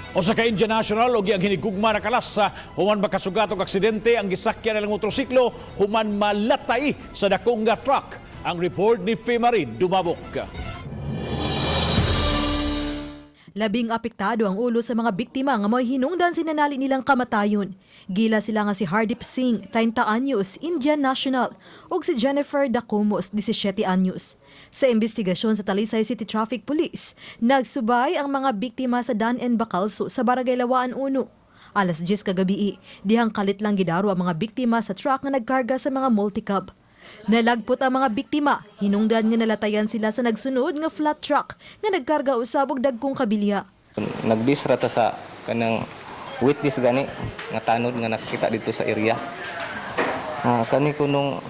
Usa ka Indian national og iyang hinigugma nakalas sa human makasugat og aksidente ang gisakyan nilang motorsiklo human malatay sa dakong nga truck. Ang report ni Femari Dumabok. Labing apektado ang ulo sa mga biktima nga mo'y hinungdan sinanali nilang kamatayon. Gila sila nga si Hardip Singh, 30 anyos, Indian national, ug si Jennifer Dacumos, 17 anyos. Sa investigasyon sa Talisay City Traffic Police, nagsubay ang mga biktima sa Dan and Bacalso sa Barangay Lawaan 1. Alas 10 kagabi, dihang kalit lang gidaro ang mga biktima sa truck nga nagkarga sa mga multicab. Nalagpot ang mga biktima, hinungdan nga nalatayan sila sa nagsunod nga flat truck nga nagkarga usab og dagkong kabilya. Nagbisra ta sa kanang witness gani nga tanod nga nakita dito sa area. Kani kunong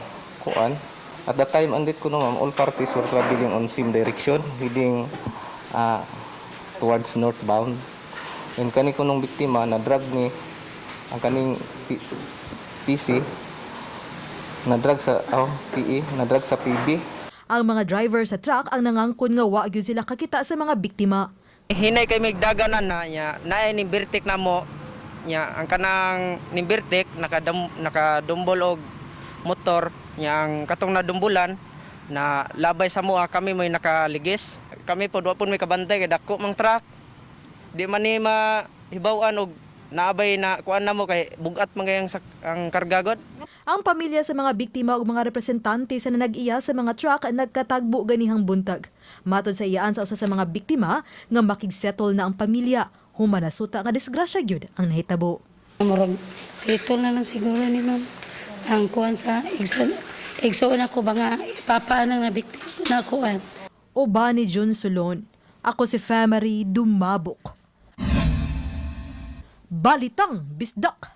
kuan at that time andit kuno, ma'am, all parties were traveling on same direction, heading towards northbound. And kani kunong biktima na drag ni ang kaning PC na drag sa, oh, PE na drag sa PB. Ang mga driver sa truck ang nangangkon nga wa gyud sila kakita sa mga biktima. Hinay kay migdaganan na niya, naay nimbirtik na mo niya ang kanang nimbirtik nakadumbol og motor niya. Ang katong nadumbulan na labay sa mua, kami mo'y nakaligis. Kami pod wa pud may kabantay kay dako mang truck, di man ni mahibaw-an og naabay na kuan na mo kay bugat man kay ang karga god. Ang pamilya sa mga biktima ug mga representante sa nanag-iya sa mga truck nagkatagbo ganihang buntag. Matod sa iyaan sa usa sa mga biktima nga makigsettle na ang pamilya human nasuta nga disgrasya gyud ang nahitabo. Murag settle na lang siguro ni ma'am. Ang kuan sa igsoon, igsoon ako ba nga papa nang nabiktima na kuan. Uban ni Jun Solon. Ako si Femery Dumabok. Balitang Bisdak.